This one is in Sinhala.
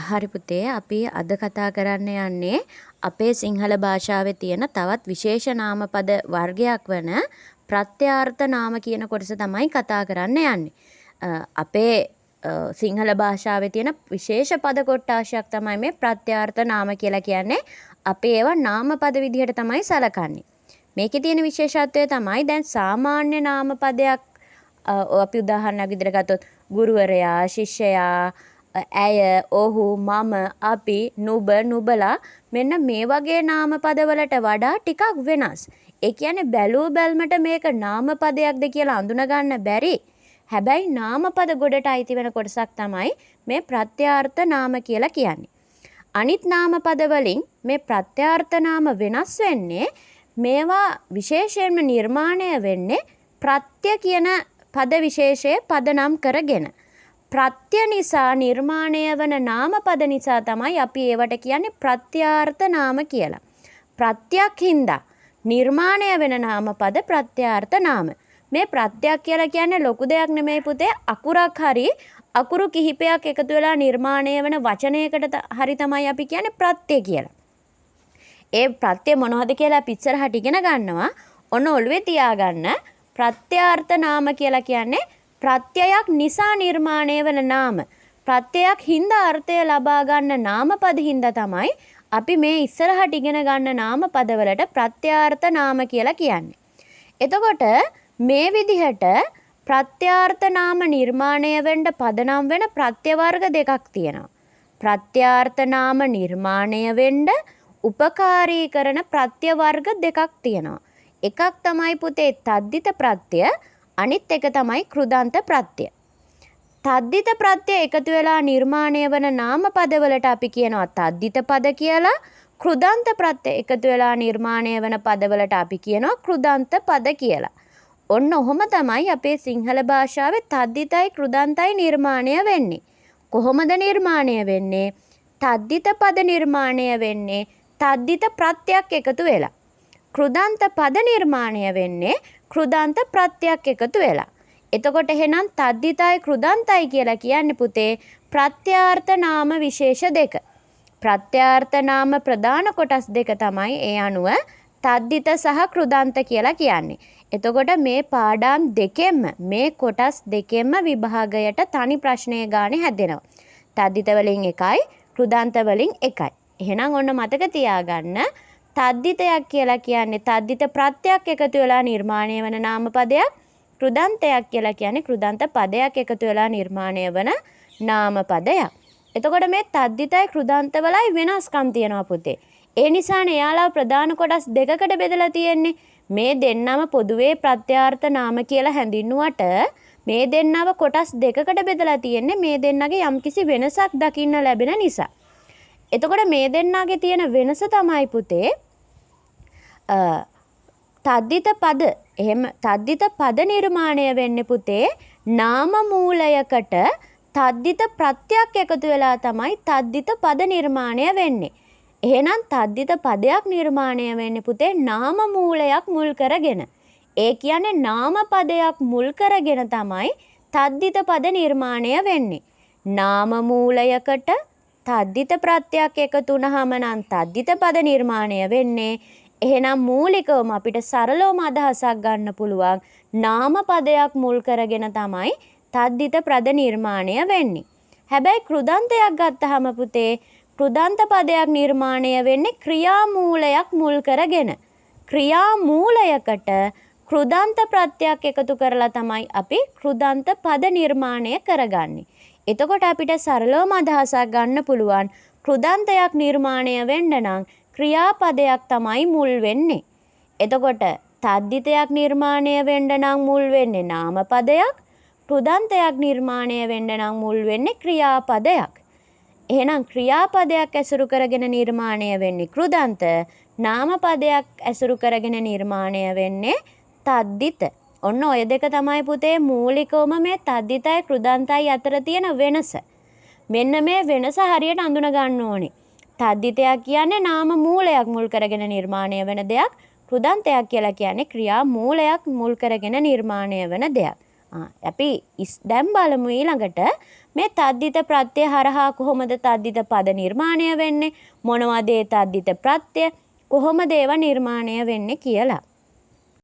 හරි පුතේ, අපි අද කතා කරන්න යන්නේ අපේ සිංහල භාෂාවේ තියෙන තවත් විශේෂ නාමපද වර්ගයක් වන ප්‍රත්‍යාර්ථ නාම කියන කොටස තමයි කතා කරන්න යන්නේ. අපේ සිංහල භාෂාවේ තියෙන විශේෂ පද කොට්ඨාශයක් තමයි මේ ප්‍රත්‍යාර්ථ නාම කියලා කියන්නේ. අපි ඒවා නාමපද විදිහට තමයි සලකන්නේ. මේකේ තියෙන විශේෂත්වය තමයි දැන් සාමාන්‍ය නාමපදයක් අපි උදාහරණයක් විදිහට ගත්තොත් ගුරුවරයා, ශිෂ්‍යයා, ඇය, ඔහු, මම, අපි, නුඹ, නුඹලා මෙන්න මේ වගේ නාමපදවලට වඩා ටිකක් වෙනස්. ඒ කියන්නේ බැලූ බැල්මට මේක නාමපදයක්ද කියලා අඳුනගන්න බැරි. හැබැයි නාමපද ගොඩට අයිති වෙන කොටසක් තමයි මේ ප්‍රත්‍යාර්ථ නාම කියලා කියන්නේ. අනිත් නාමපද වලින් මේ ප්‍රත්‍යාර්ථ නාම වෙනස් වෙන්නේ මේවා විශේෂයෙන්ම නිර්මාණය වෙන්නේ ප්‍රත්‍ය කියන පද විශේෂය පදනම් කරගෙන. ප්‍රත්‍ය නිසා නිර්මාණය වන නාමපද නිසා තමයි අපි ඒවට කියන්නේ ප්‍රත්‍යාර්ථ නාම කියලා. ප්‍රත්‍යක් හින්දා නිර්මාණය වෙන නාමපද ප්‍රත්‍යාර්ථ නාම. මේ ප්‍රත්‍යක් කියලා කියන්නේ ලොකු දෙයක් නෙමෙයි පුතේ. අකුරක් හරි අකුරු කිහිපයක් එකතු වෙලා නිර්මාණය වෙන වචනයකට හරි තමයි අපි කියන්නේ ප්‍රත්‍ය කියලා. ඒ ප්‍රත්‍ය මොනවද කියලා අපි ඉස්සරහට ඉගෙන ගන්නවා. ඔන්න ඔළුවේ තියාගන්න, ප්‍රත්‍යාර්ථ නාම කියලා කියන්නේ ප්‍රත්‍යයක් නිසා නිර්මාණය වන නාම. ප්‍රත්‍යයක් හින්දා අර්ථය ලබා ගන්න නාමපද හින්දා තමයි අපි මේ ඉස්සරහට ඉගෙන ගන්න නාමපදවලට ප්‍රත්‍යාර්ථ නාම කියලා කියන්නේ. එතකොට මේ විදිහට ප්‍රත්‍යාර්ථ නාම නිර්මාණය වෙන්න පදනම් වෙන ප්‍රත්‍ය වර්ග දෙකක් තියෙනවා. ප්‍රත්‍යාර්ථ නාම නිර්මාණය වෙන්න උපකාරී කරන ප්‍රත්‍ය වර්ග දෙකක් තියෙනවා. එකක් තමයි පුතේ තද්දිත ප්‍රත්‍ය, අනිත් එක තමයි කෘදන්ත ප්‍රත්‍ය. තද්දිත ප්‍රත්‍ය එකතු වෙලා නිර්මාණය වන නාමපදවලට අපි කියනවා තද්දිත පද කියලා. කෘදන්ත ප්‍රත්‍ය එකතු වෙලා නිර්මාණය වන පදවලට අපි කියනවා කෘදන්ත පද කියලා. ඔන්න ඔහොම තමයි අපේ සිංහල භාෂාවේ තද්දිතයි කෘදන්තයි නිර්මාණය වෙන්නේ. කොහොමද නිර්මාණය වෙන්නේ? තද්දිත පද නිර්මාණය වෙන්නේ තද්දිත ප්‍රත්‍යක් එකතු වෙලා. කෘදන්ත පද නිර්මාණය වෙන්නේ කෘදන්ත ප්‍රත්‍යක් එකතු වෙලා. එතකොට එහෙනම් තද්දිතයි කෘදන්තයි කියලා කියන්නේ පුතේ ප්‍රත්‍යාර්ථ නාම විශේෂ දෙක. ප්‍රත්‍යාර්ථ නාම ප්‍රධාන කොටස් දෙක තමයි ඒ අනුව තද්දිත සහ කෘදන්ත කියලා කියන්නේ. එතකොට මේ පාඩම් දෙකෙන්ම, මේ කොටස් දෙකෙන්ම විභාගයට තනි ප්‍රශ්නය ගානේ හැදෙනවා. තද්දිත වලින් එකයි, කෘදන්ත වලින් එකයි. එහෙනම් ඔන්න මතක තියාගන්න, තද්දිතයක් කියලා කියන්නේ තද්දිත ප්‍රත්‍යක් එකතු වෙලා නිර්මාණය වන නාමපදයක්. කෘදන්තයක් කියලා කියන්නේ කෘදන්ත පදයක් එකතු වෙලා නිර්මාණය වන නාමපදයක්. එතකොට මේ තද්දිතයි කෘදන්ත වලයි වෙනස්කම් තියෙනවා පුතේ. ඒ නිසානේ එයාලව ප්‍රධාන කොටස් දෙකකට බෙදලා තියෙන්නේ. මේ දෙන්නම පොදුවේ ප්‍රත්‍යාර්ථ නාම කියලා හැඳින්නුවට මේ දෙන්නව කොටස් දෙකකට බෙදලා තියෙන්නේ මේ දෙන්නගේ යම්කිසි වෙනසක් දකින්න ලැබෙන නිසා. එතකොට මේ දෙන්නගේ තියෙන වෙනස තමයි පුතේ, තද්දිත පද, එහෙම තද්දිත පද නිර්මාණය වෙන්නේ පුතේ නාම මූලයකට තද්දිත ප්‍රත්‍යක් එකතු වෙලා තමයි තද්දිත පද නිර්මාණය වෙන්නේ. එහෙනම් තද්දිත පදයක් නිර්මාණය වෙන්නේ පුතේ නාම මූලයක් මුල් කරගෙන. ඒ කියන්නේ නාම පදයක් මුල් කරගෙන තමයි තද්දිත පද නිර්මාණය වෙන්නේ. නාම මූලයකට තද්දිත ප්‍රත්‍යක් එකතු වුනහම නම් තද්දිත පද නිර්මාණය වෙන්නේ. එහෙනම් මූලිකවම අපිට සරලවම අදහසක් ගන්න පුළුවන්, නාම පදයක් මුල් කරගෙන තමයි තද්දිත පද නිර්මාණය වෙන්නේ. හැබැයි කෘදන්තයක් ගත්තහම පුතේ, කෘදන්ත පදයක් නිර්මාණය වෙන්නේ ක්‍රියා මූලයක් මුල් කරගෙන. ක්‍රියා මූලයකට කෘදන්ත ප්‍රත්‍යක් එකතු කරලා තමයි අපි කෘදන්ත පද නිර්මාණය කරගන්නේ. එතකොට අපිට සරලවම අදහසක් ගන්න පුළුවන්, කෘදන්තයක් නිර්මාණය වෙන්න නම් ක්‍රියාපදයක් තමයි මුල් වෙන්නේ. එතකොට තද්දිතයක් නිර්මාණය වෙන්න නම් මුල් වෙන්නේ නාමපදයක්. කෘදන්තයක් නිර්මාණය වෙන්න නම් මුල් වෙන්නේ ක්‍රියාපදයක්. එහෙනම් ක්‍රියාපදයක් ඇසුරු කරගෙන නිර්මාණය වෙන්නේ කෘදන්ත, නාමපදයක් ඇසුරු කරගෙන නිර්මාණය වෙන්නේ තද්දිත. ඔන්න ඔය දෙක තමයි පුතේ මූලිකවම මේ තද්දිතයි කෘදන්තයි අතර තියෙන වෙනස. මෙන්න මේ වෙනස හරියට අඳුන ගන්න ඕනේ. තද්දිතයක් කියන්නේ නාම මූලයක් මුල් කරගෙන නිර්මාණය වෙන දෙයක්. කෘදන්තයක් කියලා කියන්නේ ක්‍රියා මූලයක් මුල් කරගෙන නිර්මාණය වෙන දෙයක්. අපි දැන් බලමු ඊළඟට මේ තද්දිත ප්‍රත්‍ය හරහා කොහොමද තද්දිත පද නිර්මාණය වෙන්නේ, මොනවද ඒ තද්දිත ප්‍රත්‍ය, කොහොමද ඒවා නිර්මාණය වෙන්නේ කියලා.